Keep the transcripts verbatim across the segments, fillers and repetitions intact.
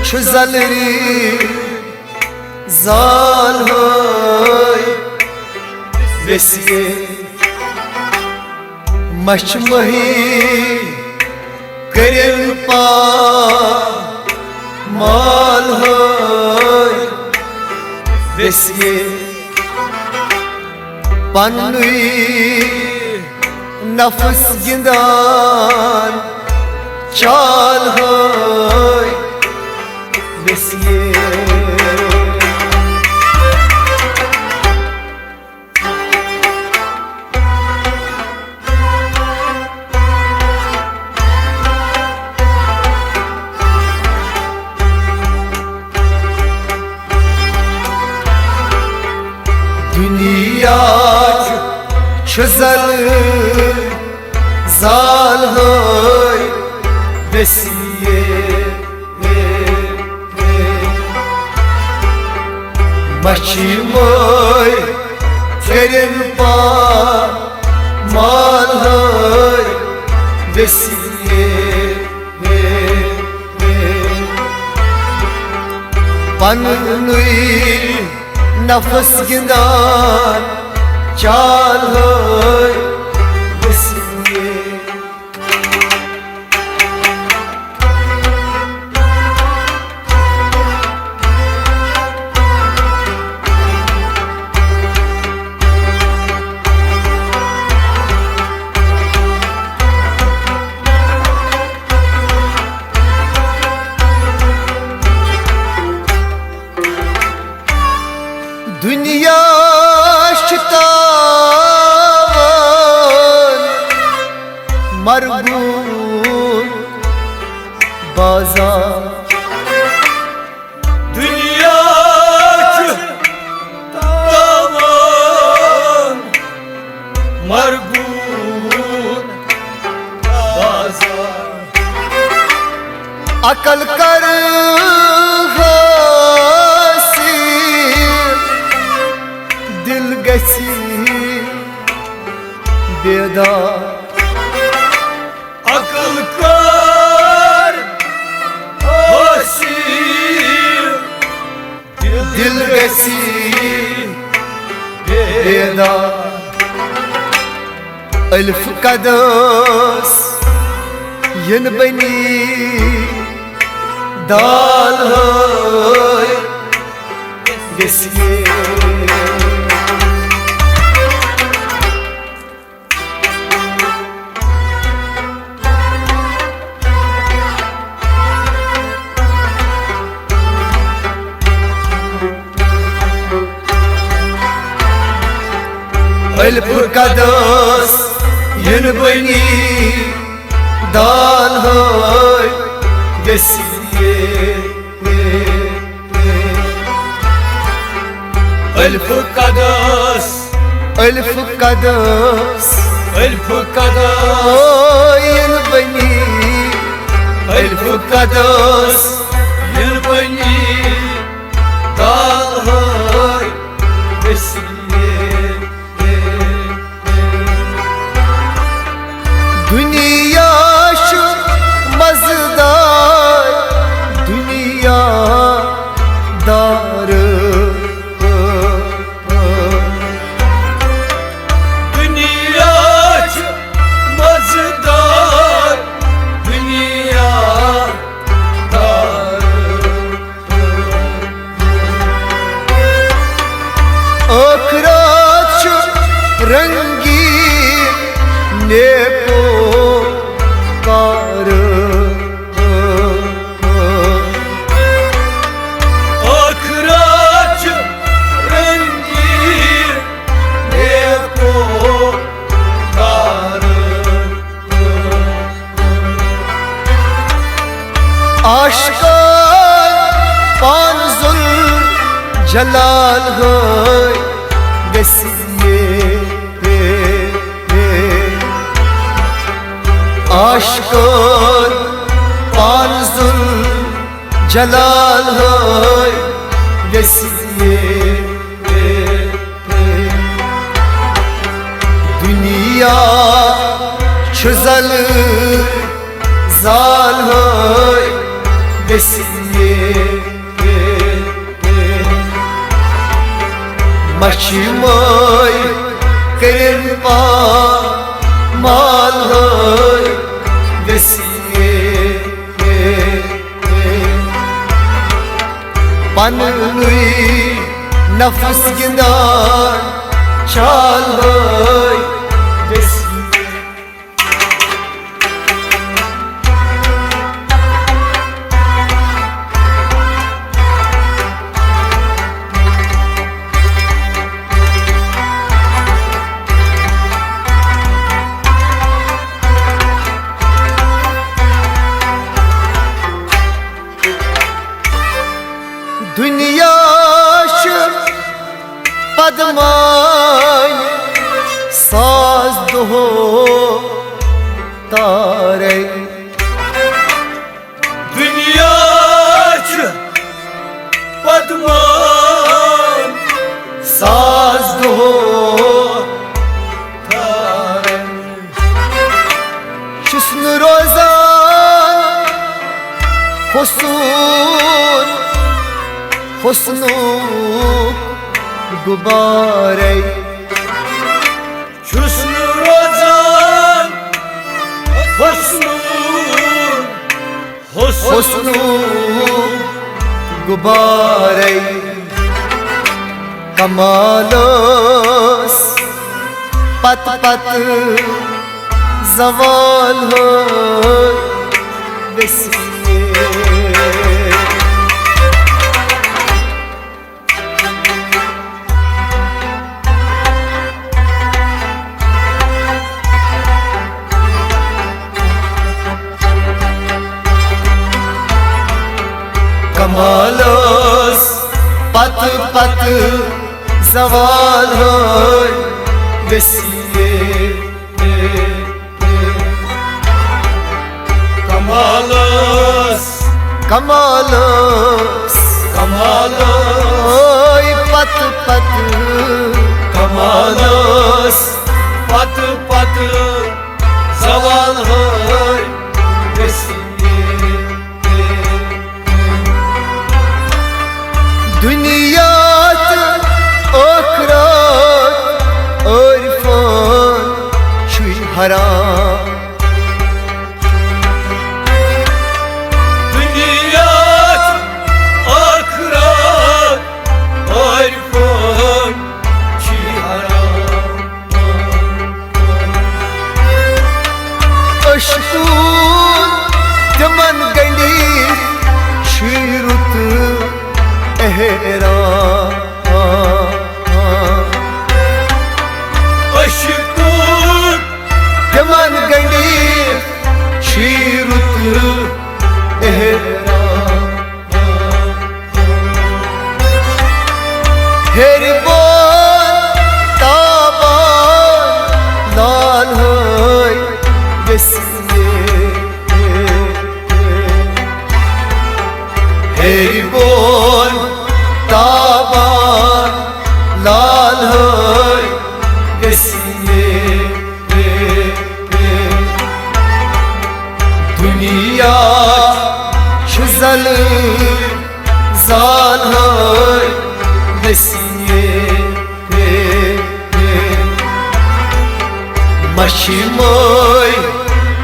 چھُ زلری زال ہوے ویسیے۔ مچھ مہی کرن پا مال ہوے ویسیے۔ پننُے نفس گِنٛدان چال ہوے ویسیے۔ دنیا چھُ زل زال ہوے ویسیے۔ مچھی مٲے کٔرِن پا مال ہوے ویسیے۔ پننُے نفس گِنٛدان چال ہوے ویسیے۔ دنیا چھُ تاوان مرگون بازار۔ دنیا چھُ تاوان مرگون بازار۔ عقل کر حٲصِل، دل گژھی بیدار۔ عقل کر حٲصِل، دل گژھی بیدار۔ الف قدس ین بنی دال ہوے ویسیے۔ الف قدس ین بنی دال ہوے ویسیے۔ الف قدس، الف قدس، الف قدس۔ او ین بنی، الف قدس، ین بنی دال ہوے ویسیے۔ دنیا چھُ مزٕدار، دنیا دار۔ دنیا چھُ مزٕدار، دنیا دار۔ ٲخرت چھُ رنگین نیکو کار۔ ٲخرت چھُ رنگین نیکو کار۔ عاشقن پان ذوالجلال ہوے گژھِ یے۔ عاشقن پان ذوالجلال ہوے گژھِ یے۔ دنیا چھُ زل زالہٕ ہٲے ویسیے، مچھِ مٲے کٔرِن پامال ہٲے ویسیے۔ پننُے نفس گِنٛدان چھال ہٲے ویسیے۔ دُنیا چھُ پدمان ساز دۄہ تارے۔ دُنیا چھُ پدمان ساز دۄہ تارے۔ چھُس نہٕ روزان حسن، حسنُک غُبارے۔ چھُس نہٕ روزان حسنُک، حسنُک غُبارے۔ کمال ٲس پتہٕ پتہٕ زوال ہٲے ویسیے۔ کمال ٲس پتہٕ پتہٕ زوال ہٲے ویسیے۔ کمال ٲس، کمال ٲس، کمال ٲس۔ ٲے پتہٕ پتہٕ۔ کمال ٲس پتہٕ پتہٕ زوال ہٲے ویسیے۔ دُنیا تہٕ ٲخرت عرفان چھُے حرام۔ دُنیا تہٕ ٲخرت عرفان چھُے حرام۔ عشقُک تِمن گنڈِتھ چھُے رُت احرام۔ عشقُک تِمن گنڈِتھ چھُے رُت احرام۔ ہیٚرِ بۄن تابان لال ہٲے ویسیے۔ ہیٚرِ بۄن تابان لال ہٲے ویسیے۔ دُنیا چھُ زلہٕ زال ہٲے ویسیے۔ مچھِ مٲے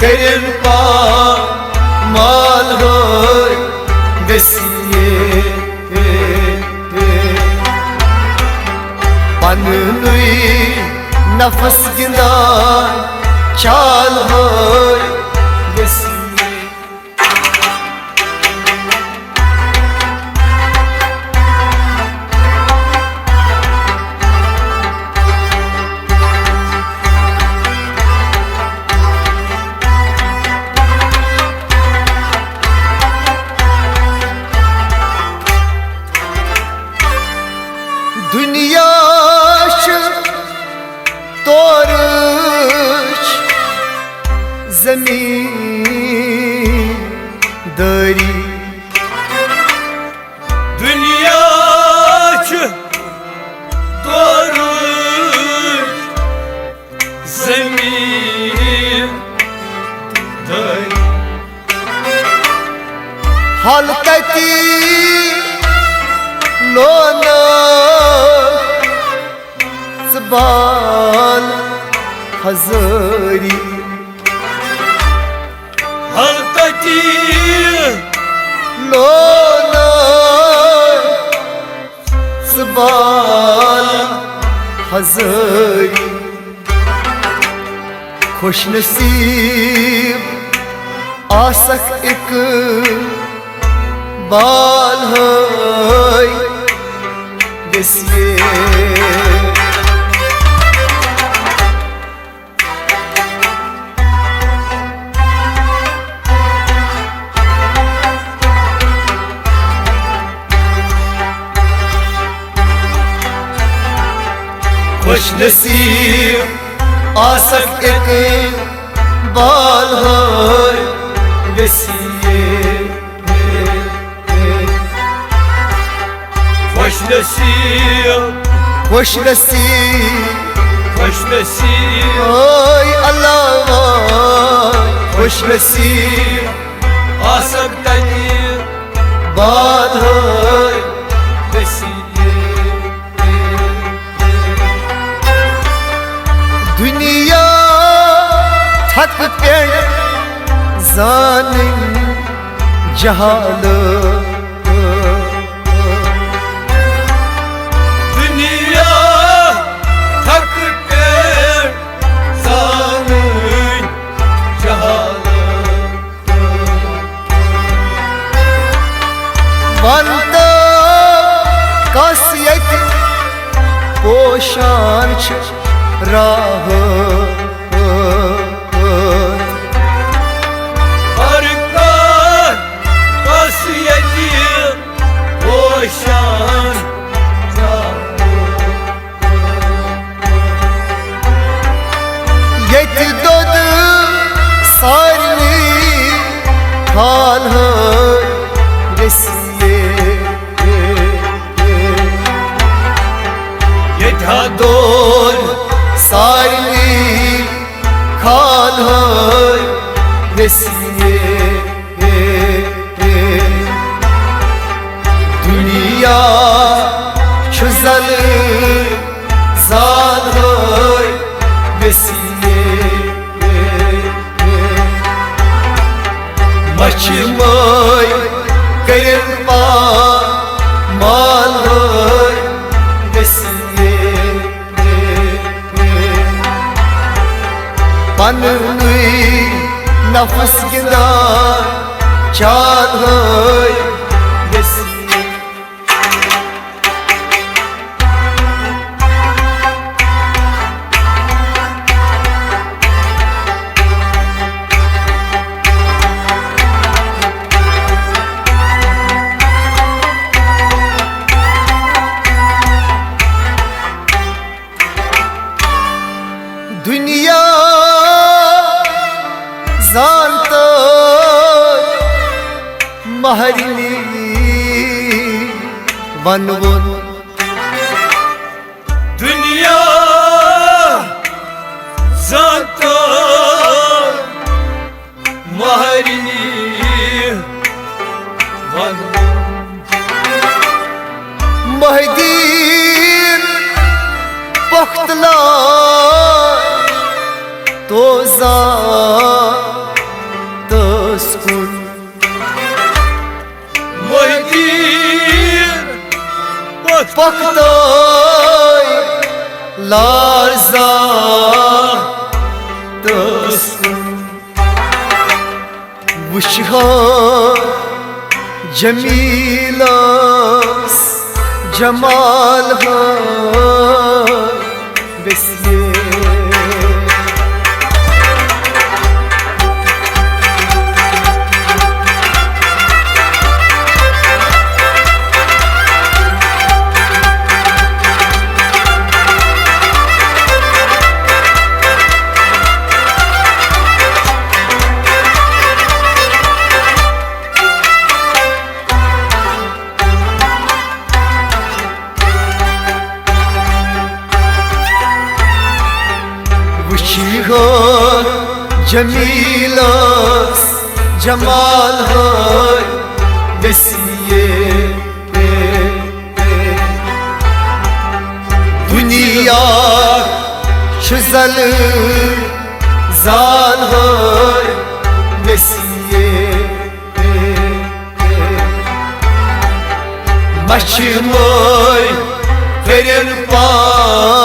کٔرِن پامال ہٲے ویسیے۔ پننُے نفس گِنٛدان چال ہٲے ویسیے۔ دُنیا چھُ تورٕچ زمین تتی لونہٕ ژٕ بال ہزٲری۔ ہل تتی لونہٕ ژٕ بال ہزٲری۔ خوش نصیب آسکھ اِقبال ہٲے ویسیے۔ خوش نصیب آسکھ اِقبال ہٲے ویسیے۔ خوش نصیب، خوش نصیب، خوش نصیب۔ اے اللہ وای، خوش نصیب آسکھ تتی بال ہٲے ویسیے۔ دُنیا تھکہٕ پٮ۪ٹھ زانٕنۍ جہالہٕ۔ دُنیا تھکہٕ پٮ۪ٹھ زانٕنۍ جہالہٕ۔ وَن تہٕ کَس ییٚتہِ پوشان چھِ راہہٕ۔ ہر کانٛہہ کَس ییٚتہِ پوشان چھِ راہہٕ۔ ییٚتہِ دۄد سارنٕے کھالہٕ ہٲے ویسیے۔ ییٚتہِ ہا دۄد سارنٕے کھالہٕ ہٲے ویسیے۔ دُنیا چھُ زَلہٕ زالہٕ ہٲے ویسیے۔ مَچھِ مٲے کٔرِن پامال ہٲے ویسیے۔ پننُے نفس گِنٛدان چال ہٲے ویسیے۔ دُنیا زانتہٕ مہرنہِ ونوُن۔ دُنیا زانتہٕ مہرنہِ ونوُن۔ مہدیٖن پۄختہٕ لار توزان تس کُن۔ مہدیٖن پۄختہٕ لار زان تس کُن۔ وٕچھ ہا جمیٖلس جمال ہا ویسیے۔ وٕچھِو جمیٖلس جمال ہٲے ویسیے۔ یار چھُ زَن زانہٕ ہٲے نصیب۔ مَچھِ مٲے کٔرِن پان